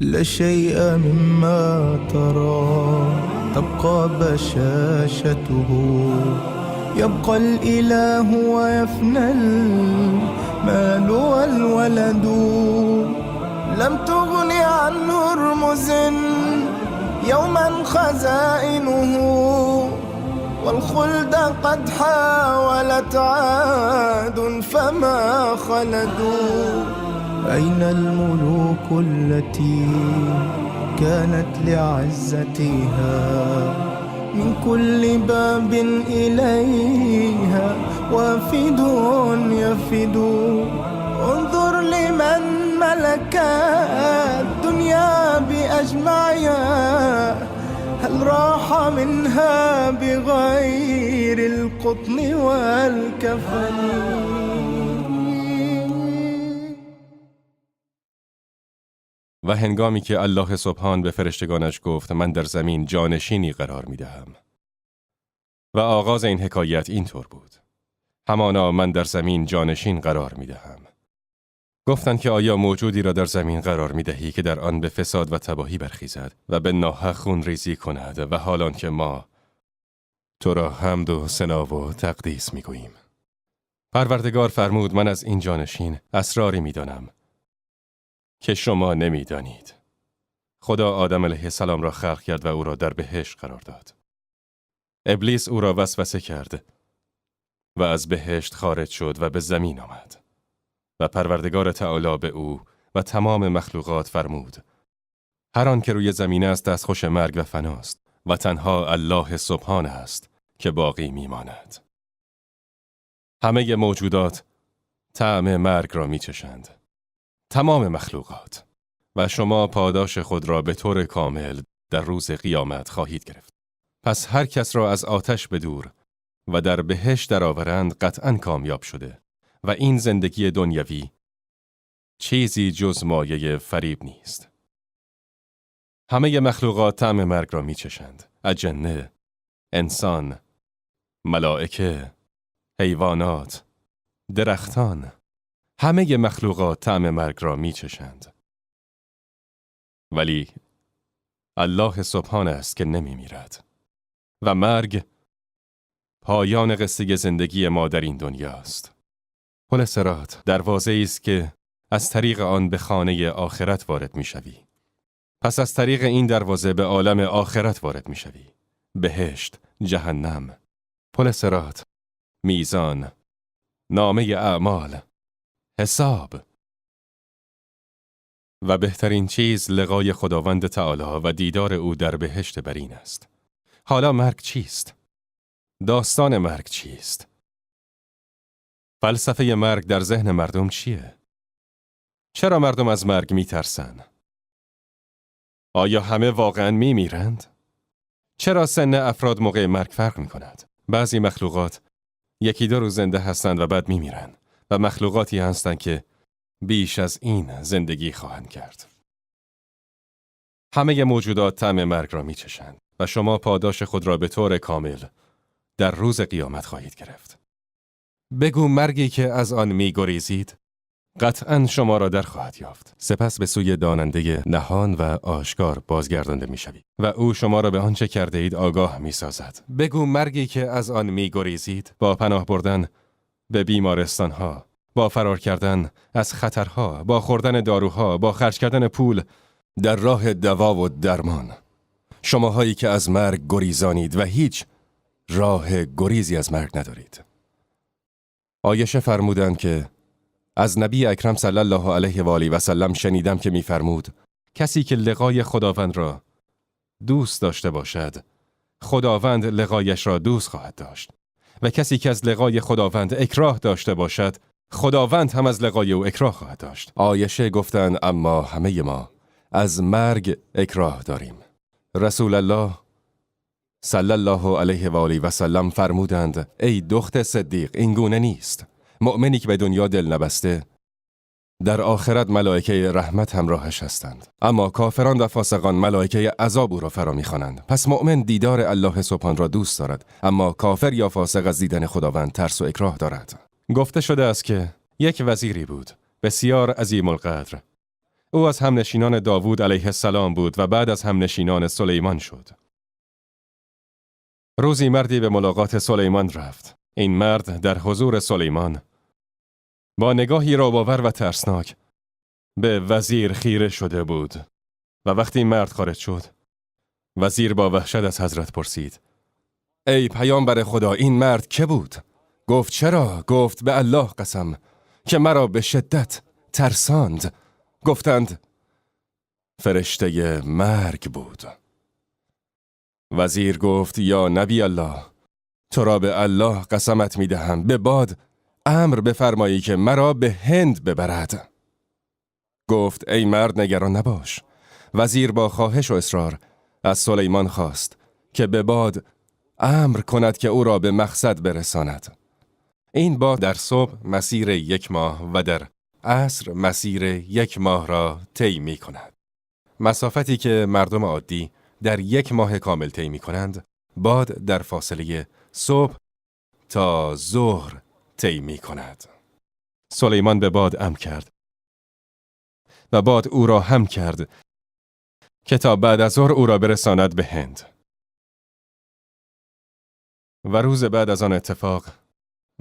لا شيء مما ترى تبقى بشاشته، يبقى الإله ويفنى المال والولد. لم تغن عن هرمز يوما خزائنه، والخلد قد حاولت عاد فما خلدوا. أين الملوك التي كانت لعزتها من كل باب إليها وافد يفد؟ انظر لمن ملك الدنيا بأجمعها، هل راح منها بغير القطن والكفن؟ و هنگامی که الله سبحان به فرشتگانش گفت من در زمین جانشینی قرار می دهم. و آغاز این حکایت اینطور بود: همانا من در زمین جانشین قرار می دهم. گفتند که آیا موجودی را در زمین قرار می دهی که در آن به فساد و تباهی برخیزد و به ناحق خون ریزی کند و حالان که ما تو را حمد و ثنا و تقدیس می گوییم؟ پروردگار فرمود من از این جانشین اسراری می دانم که شما نمی دانید. خدا آدم علیه السلام را خلق کرد و او را در بهشت قرار داد. ابلیس او را وسوسه کرد و از بهشت خارج شد و به زمین آمد. و پروردگار تعالی به او و تمام مخلوقات فرمود هر آن که روی زمین است دستخوش مرگ و فناست و تنها الله سبحان است که باقی میماند. همه موجودات طعم مرگ را میچشند، تمام مخلوقات، و شما پاداش خود را به طور کامل در روز قیامت خواهید گرفت. پس هر کس را از آتش بدور و در بهشت درآورند قطعاً کامیاب شده و این زندگی دنیوی چیزی جز مایه فریب نیست. همه مخلوقات طعم مرگ را میچشند: اجنه، انسان، ملائکه، حیوانات، درختان. همه مخلوقات طعم مرگ را میچشند. ولی الله سبحان است که نمیمیرد و مرگ پایان قصه زندگی ما در این دنیاست. پل صراط دروازه است که از طریق آن به خانه آخرت وارد میشوی. پس از طریق این دروازه به عالم آخرت وارد میشوی. بهشت، جهنم، پل صراط، میزان، نامه اعمال، حساب. و بهترین چیز لقای خداوند تعالی و دیدار او در بهشت برین است. حالا مرگ چیست؟ داستان مرگ چیست؟ فلسفه مرگ در ذهن مردم چیه؟ چرا مردم از مرگ میترسن؟ آیا همه واقعاً میمیرند؟ چرا سن افراد موقع مرگ فرق میکند؟ بعضی مخلوقات یکی دو روز زنده هستند و بعد میمیرند و مخلوقاتی هستند که بیش از این زندگی خواهند کرد. همه موجودات طعم مرگ را میچشند و شما پاداش خود را به طور کامل در روز قیامت خواهید گرفت. بگو مرگی که از آن میگریزید قطعاً شما را در خواهد یافت. سپس به سوی داننده نهان و آشکار بازگردانده میشوید و او شما را به آنچه کرده اید آگاه میسازد. بگو مرگی که از آن میگریزید با پناه بردن به بیمارستانها، با فرار کردن از خطرها، با خوردن داروها، با خرج کردن پول در راه دوا و درمان. شماهایی که از مرگ گریزانید و هیچ راه گریزی از مرگ ندارید. عایشه فرمودند که از نبی اکرم صلی الله علیه و آله و سلم شنیدم که می‌فرمود کسی که لقای خداوند را دوست داشته باشد، خداوند لقایش را دوست خواهد داشت، و کسی که از لقای خداوند اکراه داشته باشد، خداوند هم از لقای او اکراه خواهد داشت. عایشه گفتند اما همه ما از مرگ اکراه داریم. رسول الله صلی الله علیه و آله و سلم فرمودند ای دخت صدیق، این گونه نیست. مؤمنی که به دنیا دل نبسته در آخرت ملائکه رحمت همراهش هستند، اما کافران و فاسقان ملائکه عذاب او را فرا می‌خوانند. پس مؤمن دیدار الله سبحان را دوست دارد، اما کافر یا فاسق از دیدن خداوند ترس و اکراه دارد. گفته شده است که یک وزیری بود بسیار عظیم القدر او از همنشینان داوود علیه السلام بود و بعد از همنشینان سلیمان شد. روزی مردی به ملاقات سلیمان رفت. این مرد در حضور سلیمان با نگاهی رعب‌آور و ترسناک به وزیر خیره شده بود و وقتی این مرد خارج شد، وزیر با وحشت از حضرت پرسید: ای پیامبر خدا، این مرد که بود؟ گفت: چرا؟ گفت: به الله قسم که مرا به شدت ترساند. گفتند: فرشته مرگ بود. وزیر گفت: یا نبی الله، تو را به الله قسمت می دهم، به باد امر بفرمایی که مرا به هند ببرد. گفت: ای مرد، نگران نباش. وزیر با خواهش و اصرار از سلیمان خواست که به باد امر کند که او را به مقصد برساند. این باد در صبح مسیر 1 ماه و در عصر مسیر 1 ماه را طی می کند. مسافتی که مردم عادی در 1 ماه کامل طی می کنند، باد در فاصله صبح تا ظهر طی می کند. سلیمان به باد امر کرد و باد او را هم کرد که تا بعد از ظهر او را برساند به هند. و روز بعد از آن اتفاق،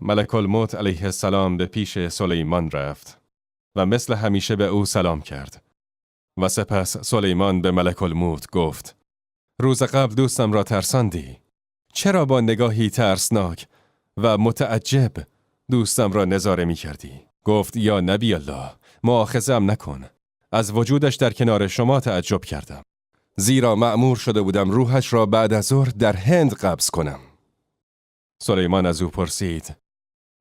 ملک الموت علیه السلام به پیش سلیمان رفت و مثل همیشه به او سلام کرد. و سپس سلیمان به ملک الموت گفت: روز قبل دوستم را ترساندی. چرا با نگاهی ترسناک و متعجب دوستم را نظاره می کردی؟ گفت: یا نبی الله، مؤاخذه‌ام نکن. از وجودش در کنار شما تعجب کردم، زیرا مأمور شده بودم روحش را بعد از ظهر در هند قبض کنم. سلیمان از او پرسید: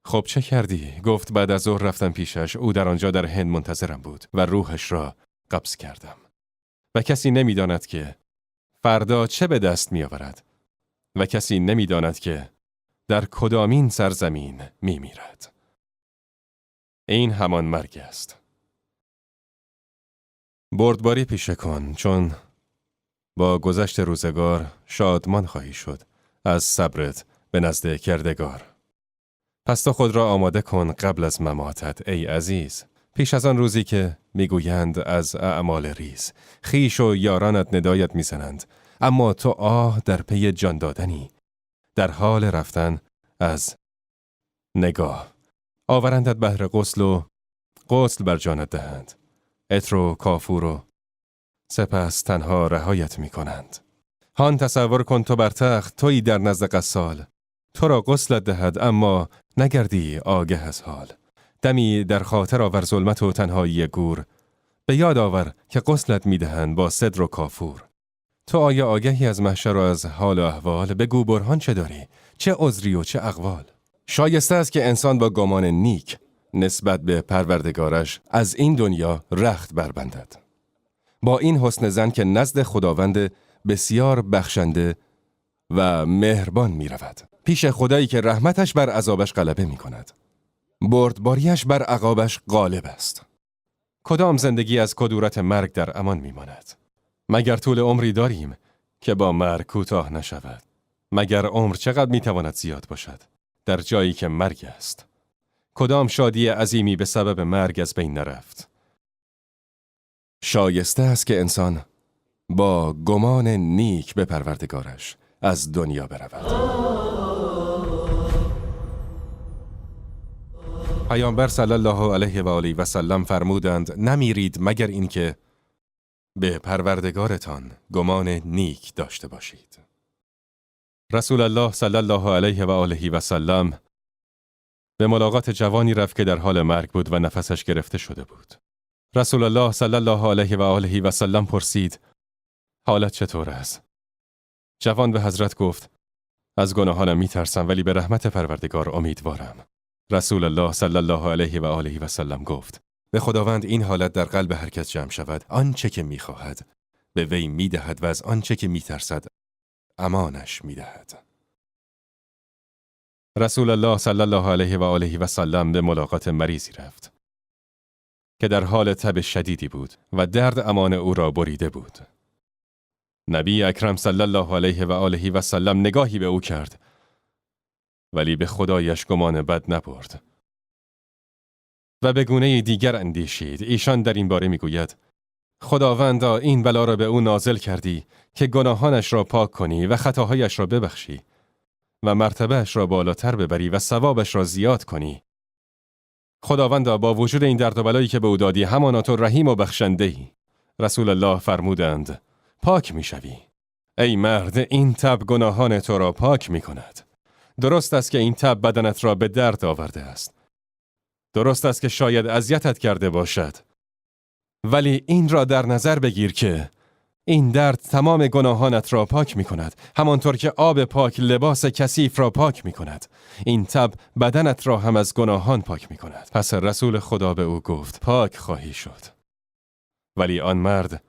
خب چه کردی؟ گفت: بعد از ظهر رفتم پیشش، او در آنجا در هند منتظرم بود و روحش را قبض کردم. و کسی نمیداند که فردا چه به دست می آورد و کسی نمیداند که در کدامین سرزمین می میرد. این همان مرگ است. بردباری پیشه کن، چون با گذشت روزگار شادمان خواهی شد از صبرت به نزد کردگار. پس تو خود را آماده کن قبل از مماتت ای عزیز، پیش از آن روزی که میگویند از اعمال ریز. خویش و یارانت ندایت میزنند، اما تو آه در پی جان دادنی، در حال رفتن از نگاه. آورندت بهر غسل و غسل بر جانت دهند، عطر و کافور و سپس تنها رهایت می کنند. هان تصور کن تو بر تخت، تویی در نزد غسال، تو را غسلت دهد اما نگردی آگه از حال. دمی در خاطر آور ظلمت و تنهایی گور، به یاد آور که غسلت می دهند با سدر و کافور. تو آیا آگهی از محشر و از حال و احوال؟ بگو برهان چه داری، چه عذری و چه اقوال؟ شایسته است که انسان با گمان نیک نسبت به پروردگارش از این دنیا رخت بربندد، با این حسن ظن که نزد خداوند بسیار بخشنده و مهربان می رود، پیش خدایی که رحمتش بر عذابش غلبه می کند، بردباریش بر عقابش غالب است. کدام زندگی از کدورت مرگ در امان می ماند؟ مگر طول عمری داریم که با مرگ کوتاه نشود؟ مگر عمر چقدر می تواند زیاد باشد در جایی که مرگ است؟ کدام شادی عظیمی به سبب مرگ از بین نرفت؟ شایسته است که انسان با گمان نیک به پروردگارش از دنیا برود. پیامبر صلی الله علیه و آله و سلم فرمودند: نمیرید مگر اینکه به پروردگارتان گمان نیک داشته باشید. رسول الله صلی الله علیه و آله و سلم به ملاقات جوانی رفت که در حال مرگ بود و نفسش گرفته شده بود. رسول الله صلی الله علیه و آله و سلم پرسید: حالت چطور است؟ جوان به حضرت گفت: از گناهانم میترسم ولی به رحمت پروردگار امیدوارم. رسول الله صلی الله علیه و آله و سلم گفت: به خداوند این حالت در قلب هر کس جمع شود، آنچه که میخواهد به وی میدهد و از آنچه که میترسد امانش میدهد. رسول الله صلی الله علیه و آله و سلم به ملاقات مریضی رفت که در حال تب شدیدی بود و درد امان او را بریده بود. نبی اکرم صلی الله علیه و آله و سلم نگاهی به او کرد، ولی به خدایش گمان بد نبرد و به گونه دیگر اندیشید. ایشان در این باره میگوید: خداوندا این بلا را به او نازل کردی که گناهانش را پاک کنی و خطاهایش را ببخشی و مرتبهش را بالاتر ببری و ثوابش را زیاد کنی. خداوندا با وجود این درد و بلایی که به او دادی، همانا تو رحیم و بخشنده‌ای. رسول الله فرمودند پاک میشوی. ای مرد، این تب گناهان تو را پاک میکند. درست است که این تب بدنت را به درد آورده است. درست است که شاید اذیتت کرده باشد. ولی این را در نظر بگیر که این درد تمام گناهانت را پاک می کند، همانطور که آب پاک لباس کثیف را پاک می کند. این تب بدنت را هم از گناهان پاک می کند. پس رسول خدا به او گفت پاک خواهی شد. ولی آن مرد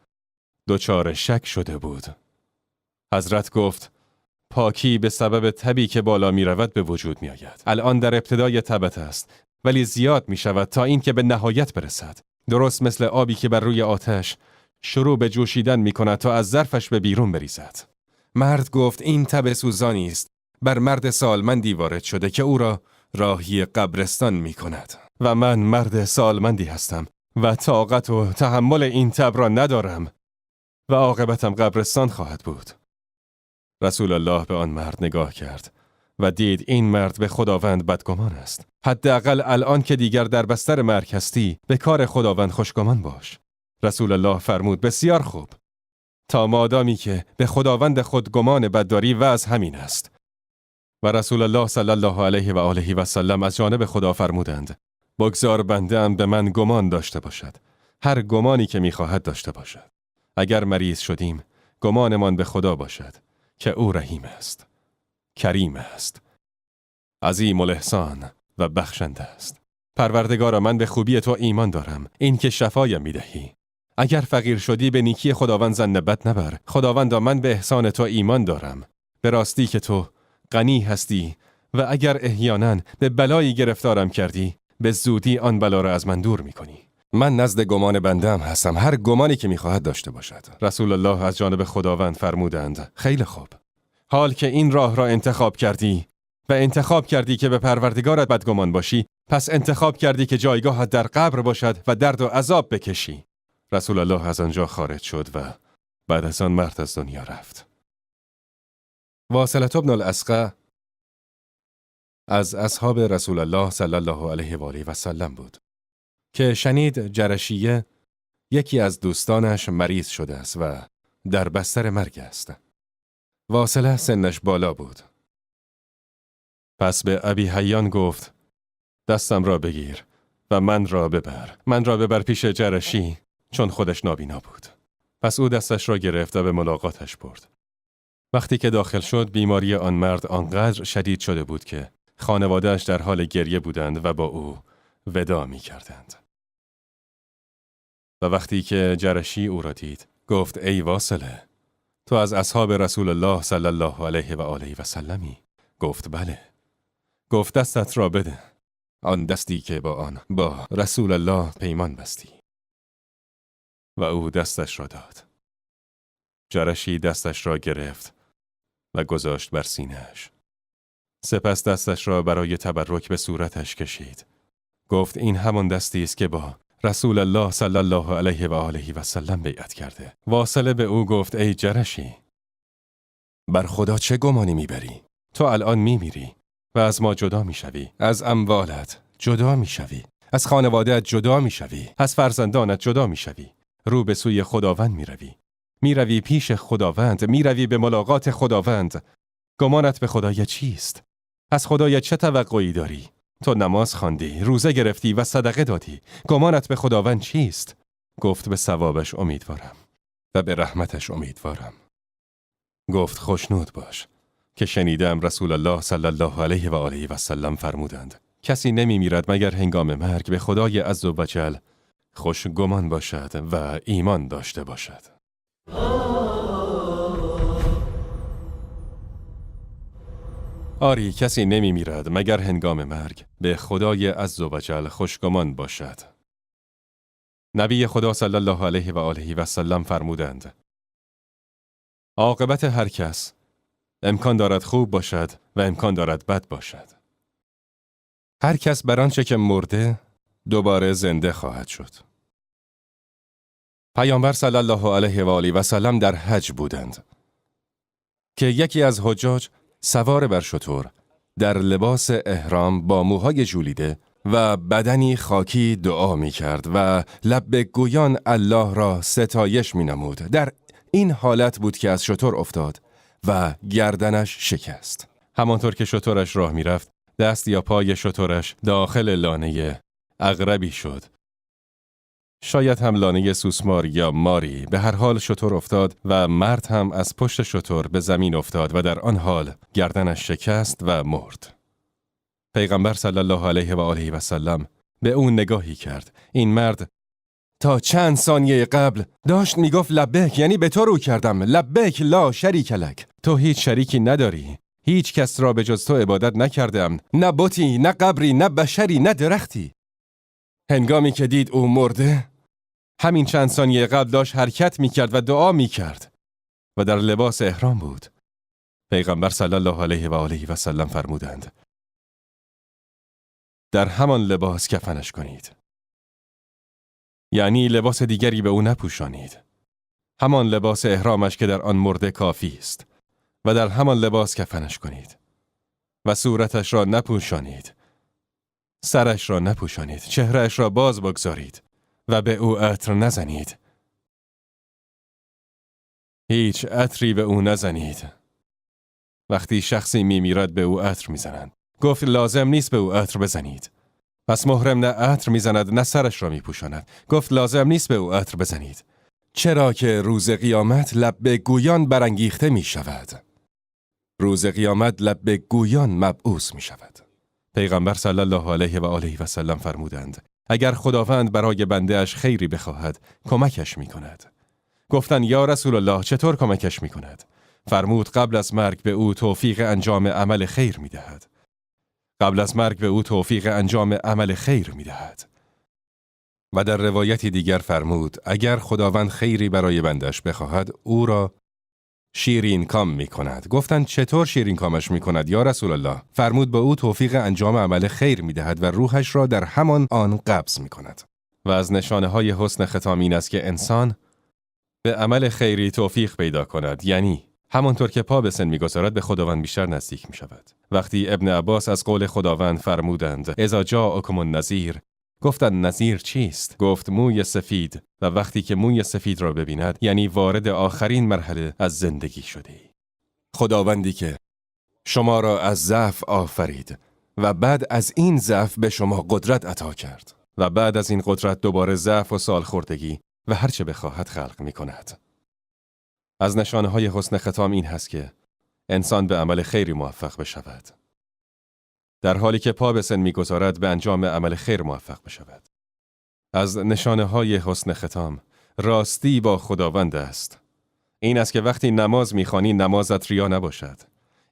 دچار شک شده بود. حضرت گفت پاکی به سبب تبی که بالا می رود به وجود می آید. الان در ابتدای تبت است، ولی زیاد می شود تا این که به نهایت برسد. درست مثل آبی که بر روی آتش شروع به جوشیدن می کند تا از ظرفش به بیرون بریزد. مرد گفت این تب سوزانی است بر مرد سالمندی وارد شده که او را راهی قبرستان می کند. و من مرد سالمندی هستم و طاقت و تحمل این تب را ندارم و عاقبتم قبرستان خواهد بود. رسول الله به آن مرد نگاه کرد و دید این مرد به خداوند بدگمان است. حداقل الان که دیگر در بستر مرگ هستی، به کار خداوند خوشگمان باش. رسول الله فرمود بسیار خوب. تا مادامی که به خداوند خود گمان بد داری وضع همین است. و رسول الله صلی الله علیه و آله و سلم از جانب خدا فرمودند بگذار بنده‌ام به من گمان داشته باشد. هر گمانی که می‌خواهد داشته باشد. اگر مریض شدیم گمانمان به خدا باشد که او رحیم است، کریم است، عظیم الاحسان و بخشنده است. پروردگارا من به خوبی تو ایمان دارم، این که شفایم میدهی. اگر فقیر شدی به نیکی خداوند ظن بد نبر. خداوندا من به احسان تو ایمان دارم، به راستی که تو غنی هستی و اگر احیانا به بلایی گرفتارم کردی به زودی آن بلا را از من دور میکنی. من نزد گمان بندم هستم، هر گمانی که میخواهد داشته باشد. رسول الله از جانب خداوند فرمودند خیلی خوب. حال که این راه را انتخاب کردی و انتخاب کردی که به پروردگارت بدگمان باشی، پس انتخاب کردی که جایگاهت در قبر باشد و درد و عذاب بکشی. رسول الله از آنجا خارج شد و بعد از آن مرد از دنیا رفت. واصله ابن الاسقع از اصحاب رسول الله صلی الله علیه و آله و سلم بود که شنید جرشیه یکی از دوستانش مریض شده است و در بستر مرگ است. واصله سنش بالا بود. پس به ابی حیان گفت دستم را بگیر و من را ببر. من را ببر پیش جرشی، چون خودش نابینا بود. پس او دستش را گرفت و به ملاقاتش برد. وقتی که داخل شد بیماری آن مرد آنقدر شدید شده بود که خانواده‌اش در حال گریه بودند و با او ودا می کردند. و وقتی که جرشی او را دید گفت ای واصله، تو از اصحاب رسول الله صلی الله علیه و آله و سلمی؟ گفت بله. گفت دستت را بده، آن دستی که با آن با رسول الله پیمان بستی. و او دستش را داد. جرشی دستش را گرفت و گذاشت بر سینه‌اش. سپس دستش را برای تبرک به صورتش کشید. گفت این همان دستی است که با رسول الله صلی الله علیه و آله و سلم بیعت کرده. واصله به او گفت ای جرشی، بر خدا چه گمانی میبری؟ تو الان میمیری و از ما جدا میشوی، از اموالت جدا میشوی، از خانواده‌ات جدا میشوی، از فرزندانت جدا میشوی. رو به سوی خداوند میروی، میروی پیش خداوند، میروی به ملاقات خداوند. گمانت به خدای چیست؟ از خدای چه توقعی داری؟ تو نماز خواندی، روزه گرفتی و صدقه دادی. گمانت به خداوند چیست؟ گفت به ثوابش امیدوارم و به رحمتش امیدوارم. گفت خوشنود باش که شنیدم رسول الله صلی الله علیه و آله و سلم فرمودند کسی نمی میرد مگر هنگام مرگ به خدای عزوجل خوش گمان باشد و ایمان داشته باشد. آری کسی نمی میرد مگر هنگام مرگ به خدای عزوجل خوشگمان باشد. نبی خدا صلی الله علیه و آله و سلم فرمودند عاقبت هر کس امکان دارد خوب باشد و امکان دارد بد باشد. هر کس بر آنچه که مرده دوباره زنده خواهد شد. پیامبر صلی الله علیه و آله و سلم در حج بودند که یکی از حجاج سوار بر شتر در لباس احرام با موهای ژولیده و بدنی خاکی دعا می کرد و لب گویان الله را ستایش می نمود. در این حالت بود که از شتر افتاد و گردنش شکست. همانطور که شترش راه می رفت، دست یا پای شترش داخل لانه عقربی شد. شاید هم لانه سوسمار یا ماری. به هر حال شتر افتاد و مرد هم از پشت شتر به زمین افتاد و در آن حال گردنش شکست و مرد. پیغمبر صلی الله علیه و آله و سلم به اون نگاهی کرد. این مرد تا چند ثانیه قبل داشت میگفت لبیک، یعنی به تو رو کردم، لبیک لا شریک لک، تو هیچ شریکی نداری، هیچ کس را به جز تو عبادت نکردم، نه بتی، نه قبری، نه بشری، نه درختی. هنگامی که دید او مرده، همین چند ثانیه قبل داشت حرکت میکرد و دعا میکرد و در لباس احرام بود. پیغمبر صلی الله علیه و آله و سلم فرمودند در همان لباس کفنش کنید. یعنی لباس دیگری به او نپوشانید. همان لباس احرامش که در آن مرده کافی است و در همان لباس کفنش کنید و صورتش را نپوشانید، سرش را نپوشانید، چهرهش را باز بگذارید و به او عطر نزنید. هیچ عطری به او نزنید. وقتی شخصی میمیرد به او عطر میزنند. گفت لازم نیست به او عطر بزنید. پس محرم نه عطر میزند نه سرش را میپوشاند. گفت لازم نیست به او عطر بزنید، چرا که روز قیامت لب گویان برانگیخته می شود. روز قیامت لب گویان مبعوث می شود. پیغمبر صلی الله علیه و آله و سلم فرمودند اگر خداوند برای بنده اش خیری بخواهد کمکش می کند. گفتند یا رسول الله چطور کمکش می کند؟ فرمود قبل از مرگ به او توفیق انجام عمل خیر می دهد. قبل از مرگ به او توفیق انجام عمل خیر می دهد. و در روایتی دیگر فرمود اگر خداوند خیری برای بندش بخواهد او را شیرین کام می کند. گفتند چطور شیرین کامش می کند یا رسول الله؟ فرمود به او توفیق انجام عمل خیر می دهد و روحش را در همان آن قبض می کند. و از نشانه های حسن ختام این است که انسان به عمل خیری توفیق پیدا کند، یعنی همانطور که پا به سن می‌گذارد به خداوند بیشتر نزدیک می شود. وقتی ابن عباس از قول خداوند فرمودند اذا جاءکم النذیر، گفتند نذیر چیست؟ گفت موی سفید. و وقتی که موی سفید را ببیند یعنی وارد آخرین مرحله از زندگی شده ای. خداوندی که شما را از ضعف آفرید و بعد از این ضعف به شما قدرت عطا کرد و بعد از این قدرت دوباره ضعف و سالخوردگی و هرچه بخواهد خلق می کند. از نشانه های حسن ختام این هست که انسان به عمل خیری موفق بشود. در حالی که پا به سن می‌گذارد به انجام عمل خیر موفق بشود. از نشانه های حسن ختام راستی با خداوند است. این است که وقتی نماز می‌خوانی نمازت ریا نباشد.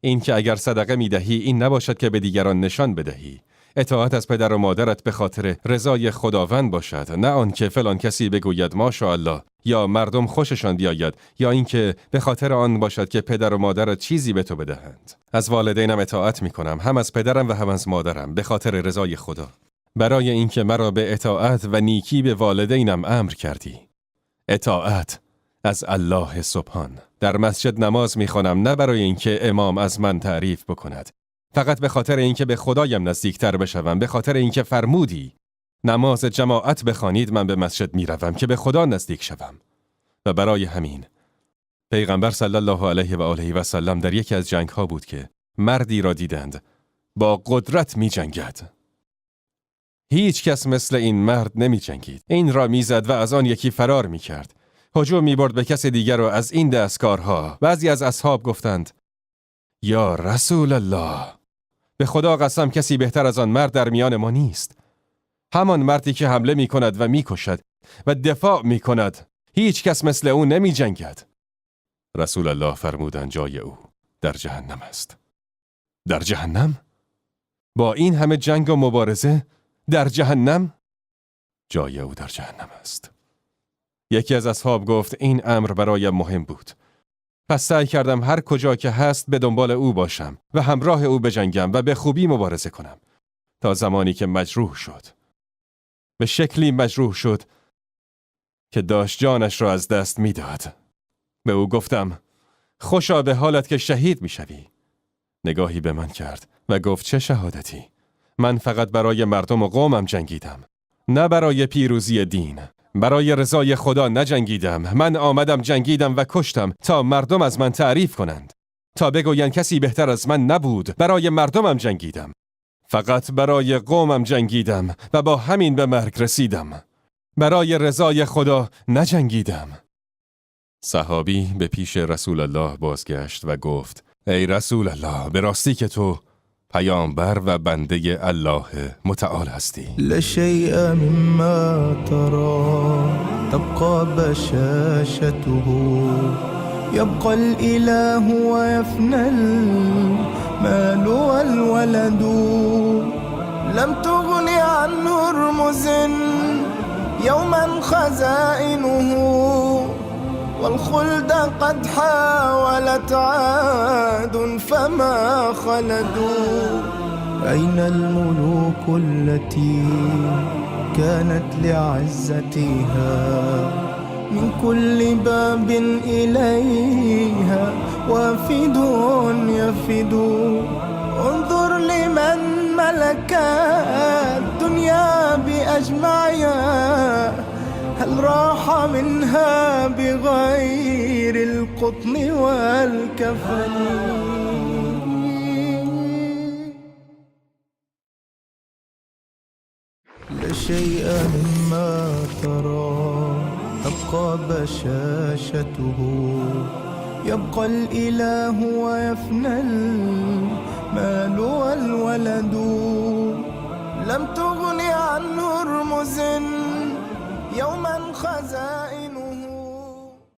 این که اگر صدقه می‌دهی این نباشد که به دیگران نشان بدهی. اطاعت از پدر و مادرت به خاطر رضای خداوند باشد، نه آن که فلان کسی بگوید ماشاءالله یا مردم خوششان بیاید، یا اینکه به خاطر آن باشد که پدر و مادرت چیزی به تو بدهند. از والدینم اطاعت میکنم، هم از پدرم و هم از مادرم، به خاطر رضای خدا، برای اینکه مرا به اطاعت و نیکی به والدینم امر کردی. اطاعت از الله سبحان. در مسجد نماز میخوانم نه برای اینکه امام از من تعریف بکند، فقط به خاطر اینکه به خدایم نزدیکتر بشوم، به خاطر اینکه فرمودی نماز جماعت بخوانید من به مسجد میروم که به خدا نزدیک شوم. و برای همین پیغمبر صلی الله علیه و آله و سلم در یکی از جنگ ها بود که مردی را دیدند با قدرت می جنگد. هیچ کس مثل این مرد نمی جنگید. این را می زد و از آن یکی فرار می کرد. هجوم می برد به کس دیگر و از این دستکارها. بعضی از اصحاب گفتند یا رسول الله، به خدا قسم کسی بهتر از آن مرد در میان ما نیست. همان مردی که حمله می کند و می کشد و دفاع می کند. هیچ کس مثل او نمی جنگد. رسول الله فرمودند جای او در جهنم است. در جهنم؟ با این همه جنگ و مبارزه در جهنم؟ جای او در جهنم است. یکی از اصحاب گفت این امر برایم مهم بود. پس سعی کردم هر کجا که هست به دنبال او باشم و همراه او بجنگم و به خوبی مبارزه کنم تا زمانی که مجروح شد. به شکلی مجروح شد که داشت جانش را از دست میداد. به او گفتم خوشا به حالت که شهید میشوی. نگاهی به من کرد و گفت چه شهادتی؟ من فقط برای مردم و قومم جنگیدم، نه برای پیروزی دین. برای رضای خدا نجنگیدم. من آمدم جنگیدم و کشتم تا مردم از من تعریف کنند، تا بگویند کسی بهتر از من نبود. برای مردمم جنگیدم، فقط برای قومم جنگیدم و با همین به مرگ رسیدم. برای رضای خدا نجنگیدم. صحابی به پیش رسول الله بازگشت و گفت ای رسول الله، به راستی که تو پیامبر و بنده الله متعال هستی. لا شيء مما ترى تبقى بشاشته، يبقى الإله ويفنى المال والولد. لم تغن عن هرمز يوما خزائنه، والخلد قد حاولت عاد فما خلدوا. أين الملوك التي كانت لعزتها من كل باب إليها وافد يفد؟ انظر لمن ملك الدنيا بأجمعها، هل راح منها بغير القطن والكفن؟ لا شيء مما ترى تبقى بشاشته، يبقى الإله ويفنى المال والولد. لم تغن عن هرمز يوما خزائنه.